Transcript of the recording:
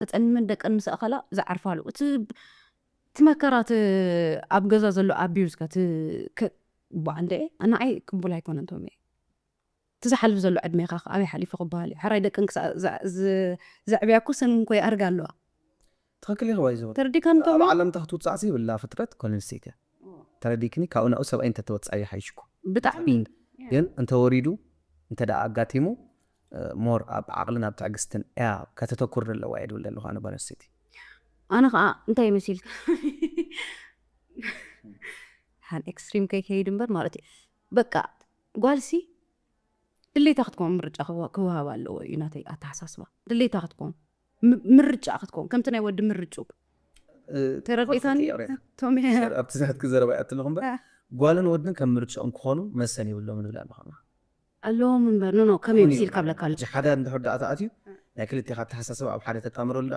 ተጸሚመን ደቀን ምስ ኣኸላ ዝዓርፋሉ። እቲ እቲ መከራ እቲ ኣብ ገዛ ዘሎ ኣቢዩዝካ እቲ ከ- ባ እንደ ንዓይ ቅቡል ኣይኮነን ቶሜ። እቲ ዝሓልፍ ዘሎ ዕድሜኻ ከ ኣበይ ሓሊፉ ክበሃል እዩ? ሕራይ ደቀን ክሳ- ዛ- ዝ- ዘዕብያ እኮ ሰን እንኮ ይኣርጋ ኣለዋ። ትኽክል ኢኺ ባይዘው ተረዲካን ኣብ ቶሜ? ዓለም ተኽትውፃእ ዘይብላ ፍጥረት ጓል ኣንስተይቲ እያ። ተረዲክኒ? ካብኡ ናብኡ ሰብኣይ እንተተወፃኢ ይሓይሽኩ። ብጣዕሚ ግን እንተወሪዱ እንተ ደኣ ኣጋጢሙ ሞር ኣብ ዓቕልን ኣብ ትዕግስትን እያ ከተተኩር ዘለዋ እየ ድብል ዘለኹ ኣነ ጓል ኣንስተይቲ። ኣነ ከዓ እንታይ መሲልካ ሓን ኤክስትሪም ከይከይድ እምበር ማለት እዩ። በቃ ጓልሲ ድሌታ ክትከውን ምርጫ ክወ- ክወሃብ ኣለዎ እዩ ናተይ ኣተሓሳስባ። ድሌታ ክትከውን ም- ምርጫ ክትከውን ከምቲ ናይ ወዲ ምርጩ እ፣ ተረዲእካኒ ኮርስ ትቕየር እያ። ቶሜ? ኣብቲ ናትኪ ዘረባ እያ ትልኹ እምበር እ። ጓልን ወድን ከም ምርጫኦም ክኾኑ መሰል ይብሎም ንብል ኣለኹ። ኣለዎም እምበር ኖ ኖ ከመይ መሲልካ ብለካ ኣሎ ሕጂ ሓደ እንድሕር ደኣ ተኣትዩ ናይ ክልቴኻ ኣተሓሳስባ ኣብ ሓደ ተጣምረሉ ደኣ